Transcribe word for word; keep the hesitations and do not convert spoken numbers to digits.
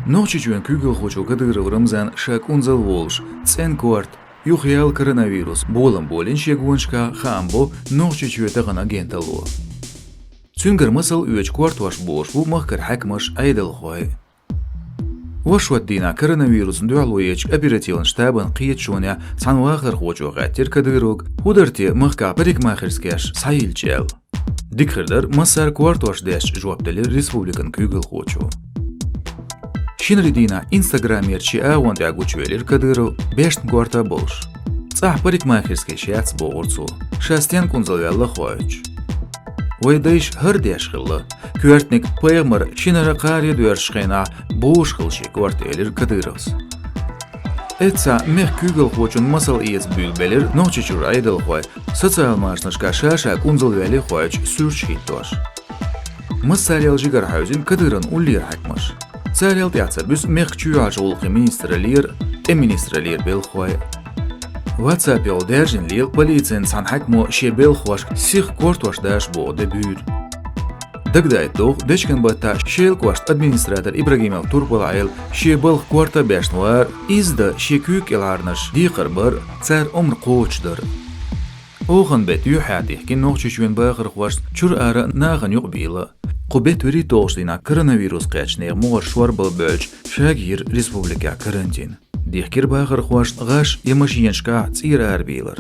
Нохчийчоьнан куьйгалхочо Кадыров Рамзан ша кӀунзал волуш, цӀена корта, юха яьлла коронавирус болам болийна шен гонашкахь, хаам бо Нохчийчоь тахана агенталло. Цуьнгара масал оьцу кортош бохуш бу махкара хьаькамаш, Ӏедалхой. Оршот дийнахь коронавирусна дуьхьало ечу оперативан штабан кхеташонехь цхьана вахархочо хаьттира Кадыровга, хӀун дара те махкахь парикмахерскеш схьайиллича аьлла. Дика хир дара, массара кортош детташ, жоп делира республикан куьйгалхочо. Шинарин дийнахь Инстаграмерчу шен агӀон тӀехь гучувелира Кадыров бешна корта а болуш. ЦӀахь парикмахерскеш яц, бохура цо, ша стенна кӀунзал ваьлла а хоуьйтуш. Вайн дайша хӀара деш хилла. Коьртаниг пайхамар шинара кхаре доьрзучу хенахь бовш хилла шен корта, элира Кадыровс. Эццахь мехкан куьйгалхочун масал эца буьйлабелира Нохчийчуьра Ӏедалхой, социал машанашкахь ша-ша кӀунзал ваьлла хоуьйтуш суьрташ хӀиттош. Массарел жигара хьаьвзина Кадыровн уллера хьаькамаш. Царел тӀаьхьа ца буьсу мехкан чоьхьарчу гӀуллакхийн министраллера, тӀеман министраллера белхахой. WhatsApp йолу даьржина лела полицин цхьана хьаькамо шен белхахошка сиха кортош даш боху де буьйр. Дагадайта догӀу, дечкен баттахь Шелан кӀоштан администратор Ибрагимов Турпал-Ӏела шен балха корта а бешна вара, изза дан шен куьйга кӀелхьарнаш декхар бара, цара омра кхочушдар. Оханан беттан юьххьехь дихкина Нохчийчоьнан бахархошна чуьра-ара нахана юкъабилла. Кху беттан вуьрхӀитталгӀачу дийнахь коронавирус кхаьчна нехан могӀарш шорбала боьлча, шаьш йира республикехь карантин. Дихкира бахархошна гӀаш я машенашкахь цӀера арабийлар.